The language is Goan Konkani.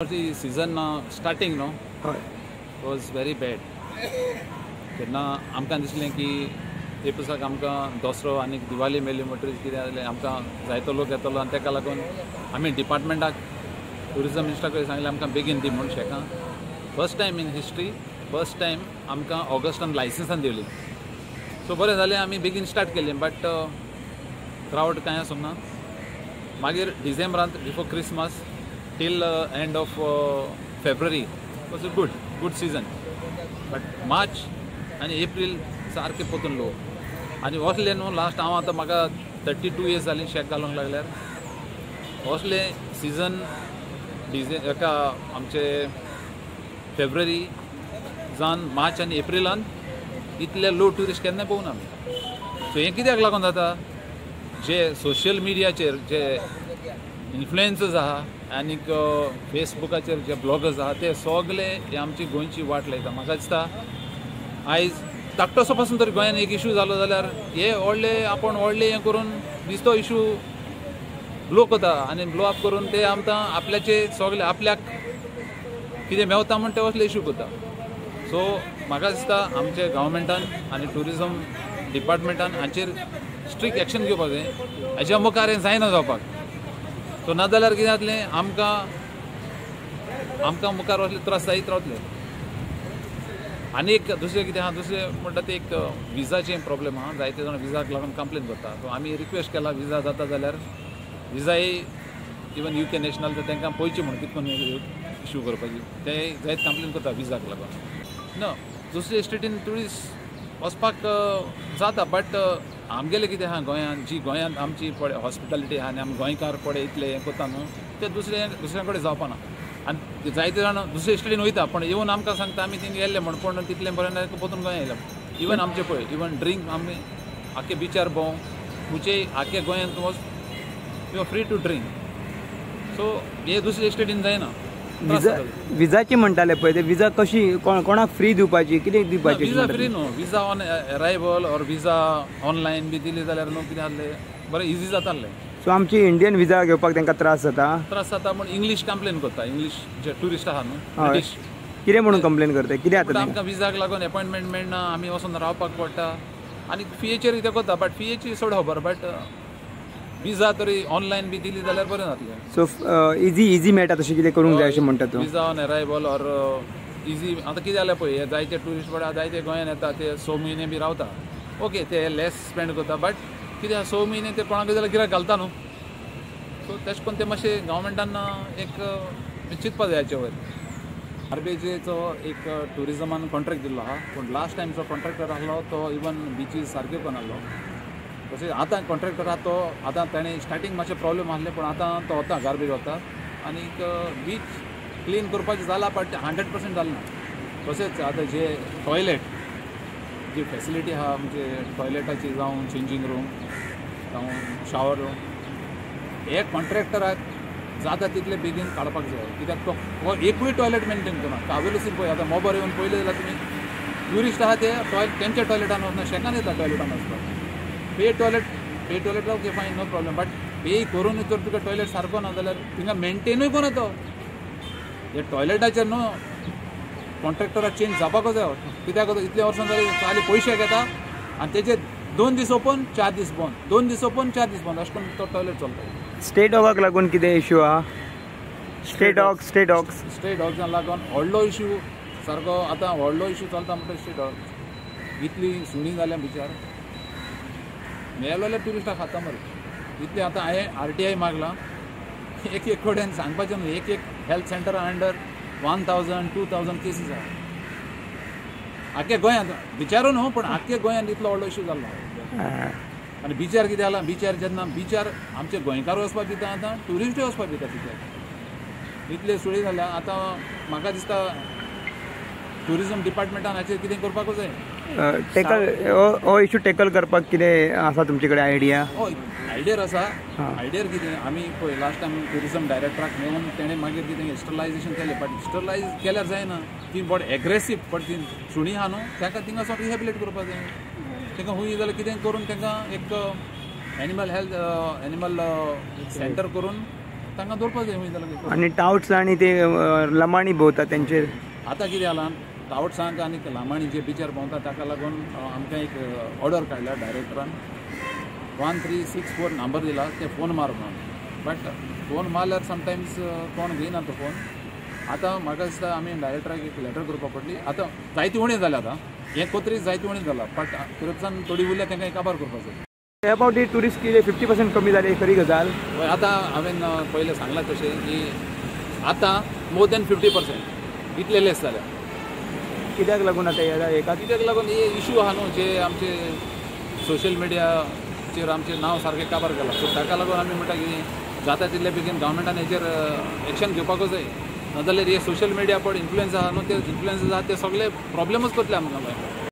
सीजन स्टार्टिंग न्हू वॉज व्हेरी बॅड. तेन्ना आमकां दिसलें की ते पुसाक आमकां दसरो आनी दिवाळी मेळ्ळी म्हणटरीच कितें जालें, आमकां जायतो लोक येतलो आनी ताका लागून आमी डिपार्टमेंटाक ट्युरिजम मिनिस्टराक सांगलें आमकां बेगीन दी म्हूण शेकां. First time in history, first time आमकां ऑगस्टान लायसन्सान दिवली. सो बरें जालें आमी बेगीन स्टार्ट केलें, बट क्रावड कांय आसूंक ना. मागीर डिसेंबरांत before Christmas till end of February was a good season, but March आनी एप्रील सारके पोतून लोक आनी वसले न्हू. लास्ट हांव आतां म्हाका 32 इयर्स जालीं शेक घालूंक लागल्यार. वसले सिजन एका आमचे फेब्रुवारी जावन मार्च आनी एप्रिलान इतले लो ट्युरिस्ट केन्ना पळोवना आमी. सो हें कित्याक लागून जाता, जे सोशल मिडियाचेर जे इन्फ्लुएन्सर्स आहा आनीक फेसबुकाचेर जे ब्लॉगर्स आहा ते सगळे हे आमची गोंयची वाट लायता. म्हाका दिसता आयज धाकटोसो पासून तरी गोंयान एक इशू जालो जाल्यार हे व्हडले आपूण व्हडले हें करून दिसतो इशू ब्लो करता आनी ब्लो अप करून ते आमकां आपल्याचे सगळे आपल्याक कितें मेवता म्हूण ते असले इशू करता. सो म्हाका दिसता आमचे गव्हर्मेंटान आनी ट्युरिजम डिपार्टमेंटान हांचेर स्ट्रिक्ट एक्शन घेवपाक जाय. हाच्या मुखार हें जायना जावपाक. सो नाजाल्यार कितें जातलें, आमकां आमकां मुखार वचले त्रास जायत रावतले. आनी एक दुसरें कितें आहा, दुसरें म्हणटा तें एक विजाचें प्रॉब्लेम आहा. जायते जाण विजाक लागून कंप्लेन करता. सो आमी रिक्वेस्ट केला विजा जाता जाल्यार विजाय इवन UK national तांकां पळयची म्हूण कितको इशू करपाची, ते जायत कंप्लेन करता विजाक लागून. ना दुसरे स्टेटीन ट्युरिस्ट वचपाक जाता, बट आमगेलें कितें आहा गोंयांत, जी गोंयांत आमची पळय हॉस्पिटॅलिटी आहा आनी आमी गोंयकार पळय इतले हें करता न्हू, ते दुसऱ्या कडेन जावपाना. आनी जायते जाण दुसरे स्टेटीन वयता पण येवन आमकां सांगता आमी थिंग गेल्ले म्हण, पूण तितलें बरें परतून गोंया येयले. इवन आमचे पळय इवन ड्रिंक आमी आख्खे बिचार भोंव खुंयचेय आख्खे गोंयांत वच, you are free to drink. So हे दुसरे स्टेटीन जायना. विजाची म्हणटाले पळय, ते विजा कशी कोणाक फ्री दिवपाची, कितें दिवपाची? विजा फ्री न्हू, visa on arrival or visa online बी दिली जाल्यार न्हू कितें जातलें, बरें इजी जातालें. सो आमची इंडियन विजा घेवपाक तांकां त्रास जाता. त्रास जाता म्हूण इंग्लीश कंप्लेन करता. इंग्लीश जे ट्युरिस्ट आहा न्हू ब्रिटीश, कितें म्हणून कंप्लेन करता, कितें जाता आमकां विजाक लागून एपॉयंटमेंट मेळना, आमी वचून रावपाक पडटा आनी फियेचेर कितें करता, बट फियेची चड खबर, बट विजा तरी ऑनलायन बी दिली जाल्यार बरें जातलें. सो इजी इजी मेळटा तशें कितें करूंक जाय अशें म्हणटा तूं? Visa on arrival or easy. आतां कितें जालें पळय, हे जायते ट्युरिस्ट पळय जायते गोंयान येता, ते 6 म्हयने बी रावता, ओके ते लेस स्पेंड करता, बट कितें 6 म्हयने ते कोणाकय जाल्यार गिरायक घालता न्हू. सो तेश करून ते मातशें गव्हर्मेंटान एक चिंतपा जाय हाचे वयर. आरबीजेचो एक ट्युरिजमान कॉन्ट्रेक्ट दिल्लो आहा, पूण लास्ट टायम जो कॉन्ट्रेक्टर आहलो तो इवन बिचीस सारक्यो करून आहलो. तशें आतां कॉन्ट्रेक्टर आहा तो आतां ताणें स्टार्टींग मातशें प्रॉब्लेम आहले, पूण आतां तो वता गार्बेज वता आनीक बीच क्लीन करपाचें जालां, बट 100% जालें ना. तशेंच आतां जे टॉयलेट जी फेसिलिटी आहा, म्हणजे टॉयलेटाची जावं चेंजींग रूम जावं शावर रूम, हे कॉन्ट्रेक्टराक जाता तितले बेगीन काडपाक जाय. कित्याक तो एकूय टॉयलेट मेनटेन करना. कावेलूसून पळय आतां मोबायल येवन पळयलें जाल्यार तुमी ट्युरिस्ट आहा ते तेंच्या टॉयलेटान वचना, शेकान येता टॉयलेटान वचपाक. Pay toilet, pay toilet okay fine, no problem, but pay करून जर तुका टॉयलेट सारको ना जाल्यार थिंगा मेनटेनूय कोण तो हे टॉयलेटाचेर न्हू कॉन्ट्रेक्टराक चेंज जावपाकूच जाय. कित्याक इतले वर्सां जाली खाली पयशे घेता आनी तेजे 2 दीस ओपन 4 दीस बंद, 2 दीस ओपन 4 दीस बंद, अशें करून तो टॉयलेट चलता. स्टे डॉगाक लागून कितें इशू आहा? Stray dog, stray dogs, stray डॉग्सांक लागून व्हडलो इशू सारको आतां व्हडलो इशू चलता म्हणटा स्टे डॉग. इतली सुणी जाल्या बिचार मेलोले ट्युरिस्टाक खाता मरे इतलें. आतां हांवें RTI मागलां एक एक कडेन सांगपाचें न्हू, एक एक हेल्थ सेंटरा अंडर 1000 2000 केसीस आहा आख्खे गोंयांत. बिचारू न्हू पूण आख्खे गोंयांत इतलो व्हडलो इशू जाल्लो. आनी बिचार कितें जाला, बिचार जेन्ना बिचार आमचे गोंयकार वचपाक दिता, आतां ट्युरिस्टूय वचपाक दिता बिचार. इतले सुळी जाल्या. आतां म्हाका दिसता ट्युरिजम डिपार्टमेंटान हाचेर कितें करपाकूच जाय. टेकल हो इशू टेकल करपाक कितें आसा तुमचे कडेन आयडिया? हय आयडियर आसा. आयडियर कितें, आमी पळय लास्ट टायम ट्युरिजम डायरेक्टराक मेळून तेणें मागीर कितें स्टरलायजेशन केलें, बट स्टरलायज केल्यार जायना, ती बट एग्रेसीव बट ती सुणी आहा न्हू ताका थिंगा वचून रिहेबिलेट करपाक जाय. तांकां खूंय जाल्यार कितें करून तांकां एक एनिमल हेल्थ एनिमल सेंटर करून तांकां दवरपाक जाय खंय जाल्यार. आनी टावट्स आनी ते लमाणी भोंवता तेंचेर आतां कितें जालां, टावट्सांक आनी लामाणी जे बिचार भोंवता ताका लागून आमकां एक ऑर्डर काडल्या डायरेक्टरान, 1364 नंबर दिला, ते फोन मार म्हणून. बट फोन मारल्यार समटायम्स कोण घेयना तो फोन. आतां म्हाका दिसता आमी डायरेक्टराक एक लेटर करपाक पडली. आतां जायती उणें जाल्या, आतां हें कोतरी जायती उणें जाला, बट तुरंत थोडी उरल्या तांकां काबार करपाक जाय. ह्या फावटी ट्युरिस्ट कितें 50% कमी जाले, खरी गजाल? आतां हांवें पयलें सांगलां तशें की आतां मोर दॅन 50% इतले लेस जाल्या. कित्याक लागून आतां एका कित्याक लागून हे इशू आहा न्हू, जे आमचे सोशल मिडियाचेर आमचें नांव सारकें काबार केलां. सो ताका लागून आमी म्हणटा की जाता तितले बेगीन गव्हर्मेंटान हेचेर एक्शन घेवपाकूच जाय, नाजाल्यार हे सोशल मिडिया पड इन्फ्लुयन्स आहा न्हू, ते इन्फ्लुयन्स आहा ते सगळे प्रॉब्लेमूच करतले आमकां.